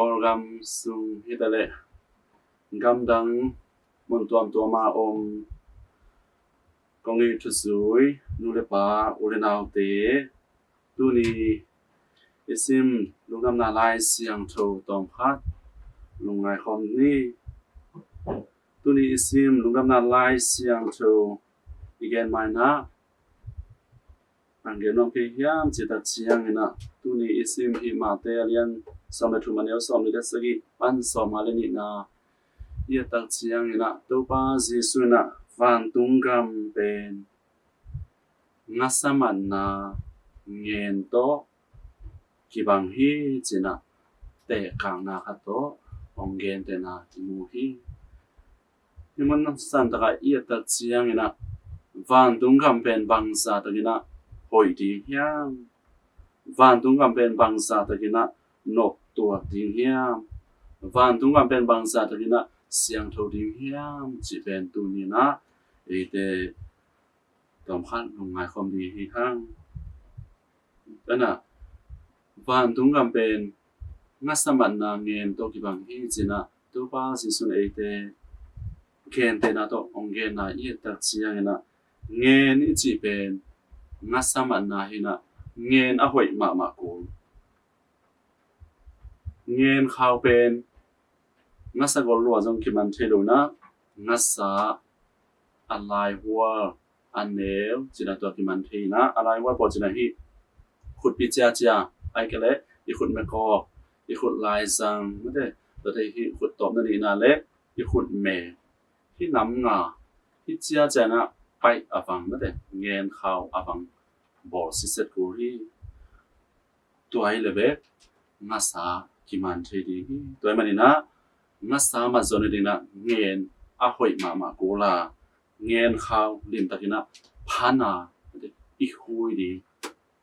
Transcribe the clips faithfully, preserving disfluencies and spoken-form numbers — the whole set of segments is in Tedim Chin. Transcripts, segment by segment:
Kawlgam sung hi ta leh gamdang mun tuamtuam a om kong it thuzui nu le pa, u le naute, tuni i sim Lungdamna Lai Siangtho tawmkhat lungngai khawm ni. Tuni i sim Lungdamna Lai Siangtho i gen mai-in ah, bang gen nuam kei hiam cih tak ciangin ah, tuni i sim hi Mate a lian sawm le thum, a neu sawmnih le sagih pan sawmnga le nihna i et tak ciangin ah, Topa Jesuh in ah vantung gam pen ngasa matna ngen tawh kibang hi ci-in ah tehkakna khat tawh hong gentehna i mu hi. Hih mun santak ah i et tak ciangin ah, vantung gam pen bangzah takin ah hoih ding hiam? Vantung gam pen bangzah takin ah noptuak ding hiam? Vantung gam pen bangzah takin ah siangtho ding hiam cih pen tuni-in ah eite tawmkhat lungngai khawm ding hi hang. Tua in ah vantung gam pen ngasa matna ngen tawh kibang hi ci-in ah Topa Jesuh in eite gentehna tawh hong genna i et tak ciangin ah, ngen i cih pen ngasa matna hi-in ah, ngen a hoih mahmah kul. Ngen khau pen ngasa gol lua zong kiman thei lo-in ah, ngasa a laihual, a neu ci-in ah tua kiman thei-in ah, a laihual pawl ci-in ah hih khutpi ciacia, ahih kei leh i khut mekawk, i khut laizang, mate, tua te hih khut tawpna nihna le i khut me, hih nam nga, hih ciacia-in ah paih a vang, mate, ngen khau a vang bawl sitset kul hi. Tua hi leh bek ngasa kiman thei ding hi. Tua ahih manin ah ngasa mat zawh nadingin ah ngen a hoih mahmah kul a, ngen khau limtakin ah phan a, i hui ding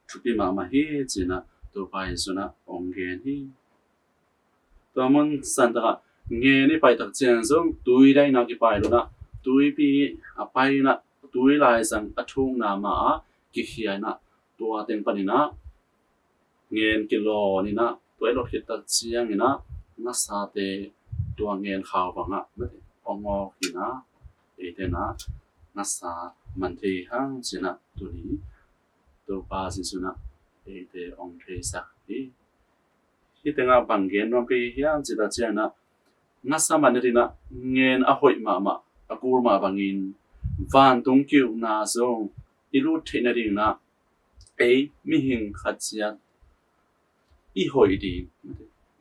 thupi mahmah hi ci-in ah Topa Jesuh in ah hong gen hi. Tua mun santak ah ngen i pai tak ciang zong tui daihna kipai lo-in ah, tuipi a pai-in ah, tui laizang a thukna mah ah kikhia-in ah, tua teng panin ah ngen kilawn in ah, tua i lot khit tak ciangin ah ngasate tua ngen khau bangah, mate, hong awk in ah, eite in ah ngasa man thei hang ci-in ah tuni Topa Jesuh in ah eite hong theisak hi. Hih tengah bang gen nuam kei hiam cih tak ciangin ah, ngasa mat nadingin ah ngen a hoih mahmah, a kul mah bangin vantung ki-ukna zong i lut theih nadingin ah, ei mihing khat ciat i hoih ding,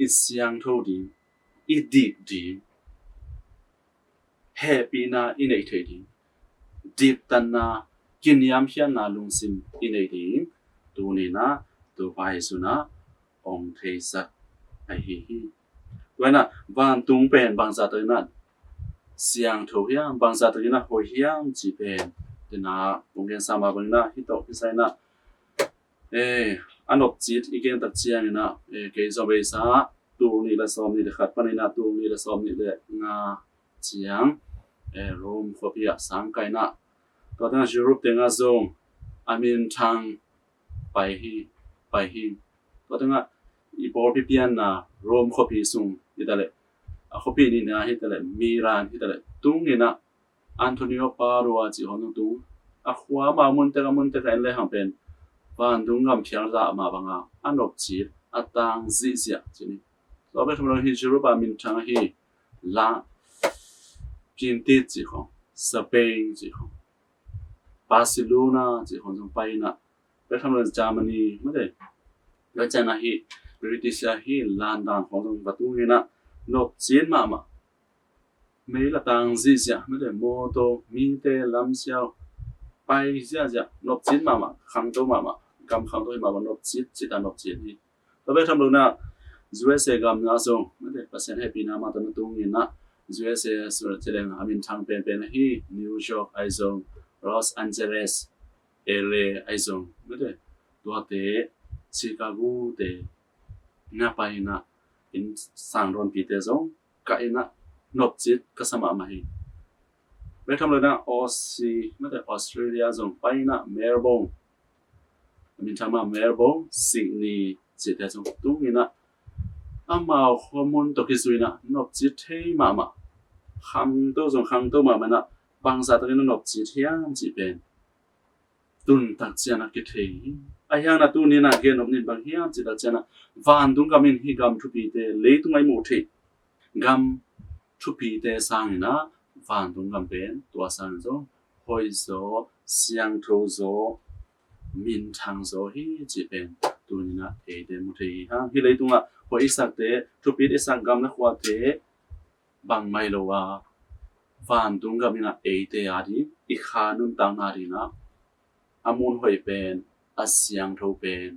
i siangtho ding, i dik ding, hehpihna i neih theih ding, diktatna, kiniamkhiatna lungsim i neih ding, tuni-in ah Topa Jesuh in ah hong theisak ahi hi. Tua in ah vantung pen bangzah takin ah siangtho hiam, bangzah takin ah hoih hiam cih pen, tua in ah hong gensa mah bangin ah, hih tawh kisai-in ah, eh, a nopcit i gen tak ciangin ah, eh, kei zong beisa tul nih le sawmnih le khat panin ah tul nih le sawmnih le nga ciang, eh, Rome khuapi ah sang kah in ah, tua teng ah Europe teng ah zong a minthang pai hi, pai hi. Tua teng ah i pawlpi pianna Rome khuapi sung hi ta leh, a khuapi nihna hi ta leh, Milan hi ta leh, tung in ah Antonio Padua cih khawng tung. A khua amau mun tek a, mun tek a en lehang pen vantung gam phial zah mah bang a, a nopcit, a tang zihziah cih ni. Tua bek tham lo hi, Europe a minthang ahi la, Pintit cih khawng, Spain cih khawng, Barcelona cih khawng zong pai in ah, bek tham lo Germany, mate, bek ciang ah hi British a hi London khawng zong va tung in ah, nopcit mahmah. Mei la tang zihziah, mate, mawtaw, mite, lamsiau pai ziahziah, nopcit mahmah, khangto mahmah, gam khangto hi mahmah, nopcit, cit a nopcit hi. Tua bek tham lo in ah U S A gam na zong, mate, Pasian hehpihna mah tawh na tung in ah, U S A sung ci leng a minthang penpen ahi New York ahi zong, Los Angeles, L A ahi zong, mate, tuate, Chicago te na pai in ah, inn sangdawnpite zong kah in ah nopcit ka sa mahmah hi. Bek tham lo in ah Aussie, mate, Australia zong pai in ah Melbourne, a minthang mah Melbourne, Sydney cihte zong tung in ah, amau khuamun tawh kizui in ah nopcit thei mahmah, khangto zong khangto mahmah in ah bangzah takin a nopcit hiam cih pen tun tak ciang ah kithei hi. Ahi hangin ah tuni in ah gen nop ning bang hiam cih tak ciang ah vantung gam in hih gam thupite, leitung a i muh theih gam thupite sangin ah vantung gam pen tua sangin zong hoih zaw, siangtho zaw, minthang zaw hi cih pen tuni in ah eite mu thei hi hang. Hih leitungah hoih i sakte, thupit i sak gam le khuate bangmah hi lo a, vantung gam in ah eite a ding, i kha nuntakna ding ah a mun hoih pen, a siangtho pen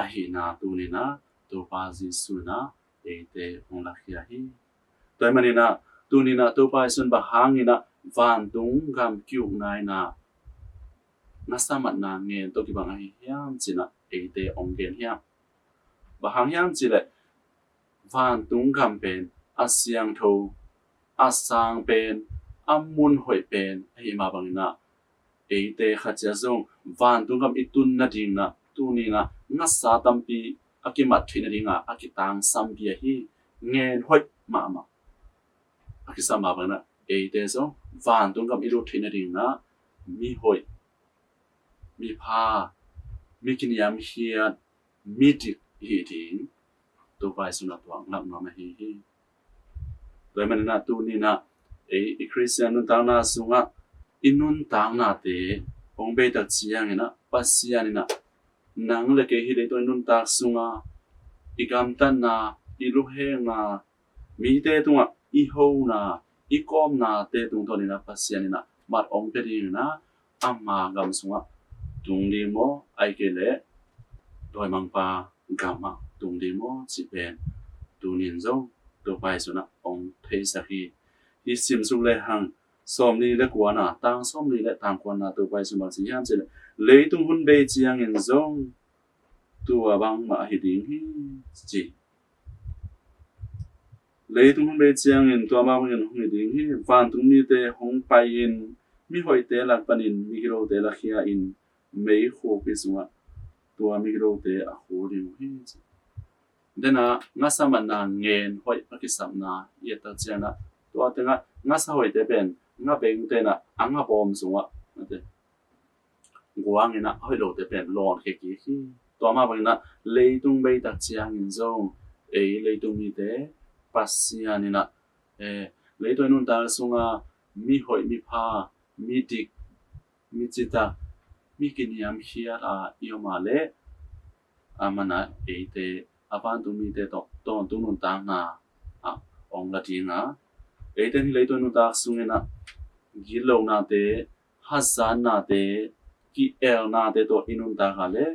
ahihna tuni in ah Topa Jesuh in ah eite hong lakhia hi. Tua ahih manin ah tuni in ah Topa Jesuh in bang hangin ah vantung gam ki-ukna in ah ngasa matna ngen tawh kibang ahi hiam cih in ah eite hong gen hiam? Bang hang hiam cih leh vantung gam pen a siangtho, a sang pen, a mun hoih pen ahih mah bangin ah eite khat ciat zong vantung gam i tun nading in ah tuni in ah ngasa tampi a kimat theih nading ah a kitangsampi ahi, ngen hoih mahmah a kisam mah bangin ah eite zong vantung gam i lut theih nading in ah mi hoih, mi pha, mi kiniamkhiat, mi dik i hih ding Topa Jesuh in ah tua ngak nuam ahi hi. Tua ahih manin ah tuni in ah ei i Khristian nuntakna sungah i nuntaknate hong bei tak ciangin ah Pasian in ah nang le kei hih leitung i nuntak sungah i gamtatna, i luhengna, mite tungah i hona, i kawmnate tungtawn in ah Pasian in ah mat hong pia ding in ah ama gam sungah tung ding maw, ahih kei leh dawimangpa gam ah tung ding maw cih pen tuni in zong Topa Jesuh in ah hong theisak hi. Hih sim suk lehang sawmli le kuana, tang sawmli le tang kuana Topa Jesuh in bang ci hiam cih leh, leitung hun bei ciangin zong tua bangmah ahi ding hi ci. Leitung hun bei ciangin tua mah bangin hong hi ding hi. Vantung mite hong pai-in mihoihte lak panin migilote lakhia-in meikhukpi sungah tua migilote a khul ding uh hi ci. Dena ngasa matna ngen hoih a kisapna i et tak ciangin ah tua tengah ngasa hoihte pen nga bengte in ah a nga bawm sungah guang in ah a hoih lote pen lawn khia kik hi. Tua mah bangin ah leitung bei tak ciangin zong ei leitung mite Pasian in ah, eh, leitung i nuntak sungah mi hoih, mi pha, mi dik, mi citak, mi kiniamkhiat a i om a leh a man ah eite a vantung mite tawh tawntung nuntakna ah hong la ding a, eite in hih leitung i nuntak sungin ah gitlohnate, hazatnate, ki-elnate tawh i nuntak a leh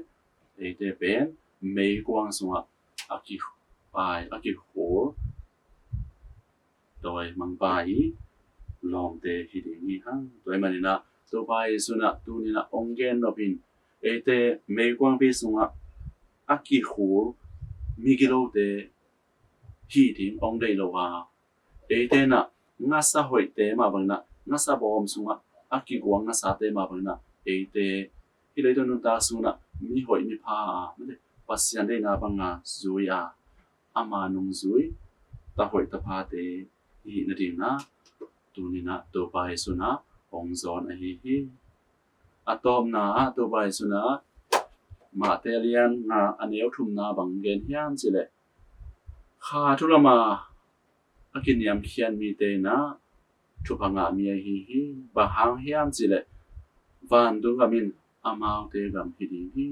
eite pen meikuang sungah a kipai, a kikhul dawimangpa i lawmte hi ding hi hang. Tua ahih manin ah Topa Jesuh in ah tuni in ah hong gen nop in eite meikuangpi sungah a kikhul migilote hi ding hong deih lo a, eite in ah ngasa hoihte mah bangin ah ngasa bawm sungah a kiguang ngasate mah bangin ah eite hih leitung nuntak sungah mi hoih mi pha a, Pasian deihna banga zui a, ama nungzui tahoih taphate i hih nadingin ah tuni in ah Topa Jesuh in ah hong zawn ahi hi. A tawpna ah Topa Jesuh in ah Mate a lian nga a neu thumna bang gen hiam cih leh, kha thu lam a a kiniamkhiat mite in ah thupha ngah mi ahi hi. Bang hang hiam cih leh vantung gam in amaute gam hi ding hi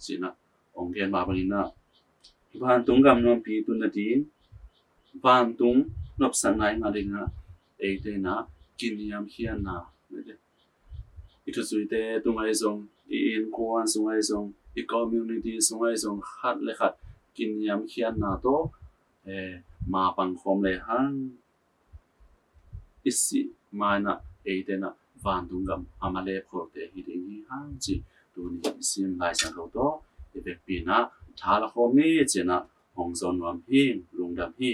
ci-in ah hong gen mah bangin ah vantung gam nuampi tun nading, vantung nopsakna i ngah dingin ah eite in ah kiniamkhiatna, i thuzuite tungah zong, i innkuan sungah zong, i community sungah zong khat le khat kiniamkhiatna tawh, eh, mapang khawm lehang i sih ma-in ah eite in ah vantung gam a malep kholte hi ding hi hang cih tuni i sim Lai Siangtho tawh i vekpi in ah tha la khawm ni ci-in ah hong zawn nuam hi. Lungdam hi.